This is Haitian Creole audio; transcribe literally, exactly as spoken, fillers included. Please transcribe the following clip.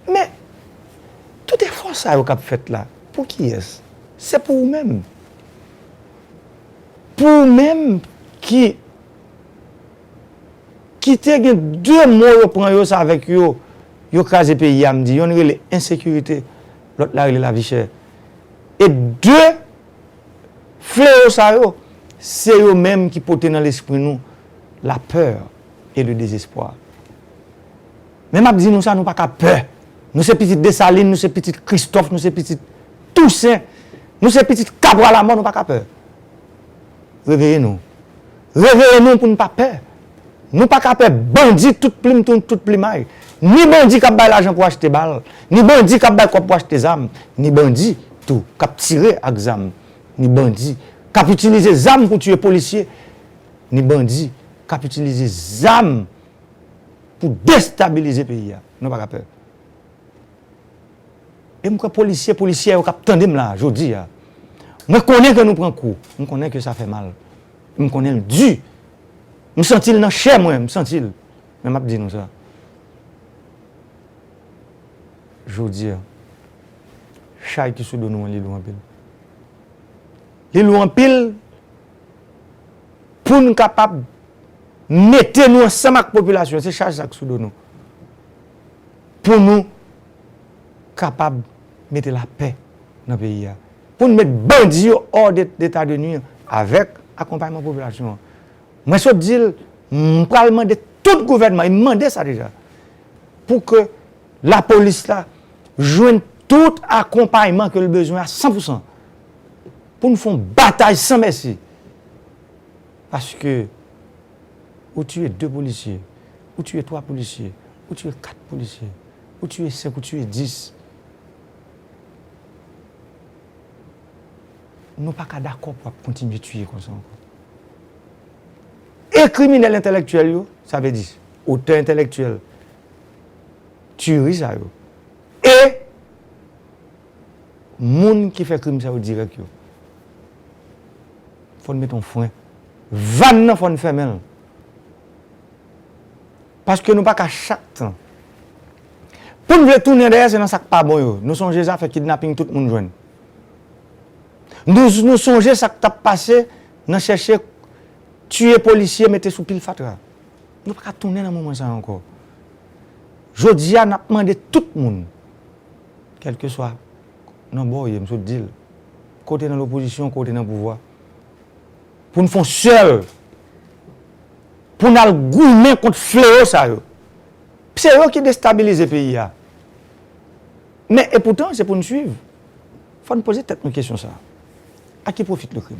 Men, tout efò sa yo k ap fèt la, pou kiyès? Se pou ou menm. Pou ou menm ki, ki te gen de mo yo pran yo, se avèk yo, yo kraze peyi a, m di, yonn rele ensekirite, lòt la rele lavi chè. E de fleyo sa yo, se yo menm ki pote nan lespri nou la peur et le désespoir. Men m ap di nou sa, nou pa ka pè. Nou se pitit Desalin, nou se pitit Kristòf, nou se pitit Tousen, nou se pitit Kabwa Lamò, nou pa ka pè. Reveye nou. Reveye nou pou n pa pè. Nou pa ka pè bandi tout plim, tout, tout plimay. Ni bandi k ap bay lajan pou achte bal, ni bandi k ap bay kòb pou achte zam, ni bandi tou k ap tire ak zam, ni bandi k ap itilize zam pou tiye polisye, ni bandi k ap itilize zam pou destabilize peyi a. Nou pa ka pè. E m kwè polisye, polisyè yo k ap tande m la, jodi a. Mwen konnen ke nou pran kou. M konnen ke sa fè mal. M konnen l di. M santi l nan chè mwen, m santi l. Men m ap di nou sa. Jodi a, chay ki sou do nou an, li lou anpil. Li lou anpil pou n kapab mete nou ansanm ak popilasyon. Se chaj sa k sou do nou. Pou nou kapab mete lapè nan peyi a. Pou n met bandi yo hors de, d'état de nuire avèk akonpayman popilasyon an. Mwen sot di l, m pral mande tout gouvènman, e m mande sa deja, pou ke lapolis la jwenn tout akonpayman ke l bezwen a san pou san, pou n fè yon batay san mèsi. Paske ou tiye de polisye, ou tiye twa polisye, ou tiye kat polisye, ou tiye senk, ou tiye dis. Nou pa ka dakò pou ap kontinye tiye konsa ankò. E kriminèl entèlektyèl yo, sa vle di otè entèlektyèl tiyeri sa yo, e moun ki fè krim sa yo dirèk yo. Fò n mete yon fren. Vàn nan, fò n fèmen l. Paske nou pa ka chak tan. Pou n vle tounen dèyè, se nan sa k pa bon yo. Nou sonje zafè kidnaping tout moun jwenn. Nou, nou sonje sa k t ap pase nan chèche tiye polisye, mete sou pil fatra. Nou pa ka tounen nan moman sa a ankò. Jodi a, n ap mande tout moun, kèlkeswa nan bò w ye, m sot di l, ke w te nan lopozisyon, ke w te nan pouvwa, pou n fè yon sèl, pou n al goumen kont fleyo sa yo. Se yo ki destabilize peyi a. Men, epoutan, se pou n swiv. Fò n poze tèt nou kesyon sa a. À qui profite le crime?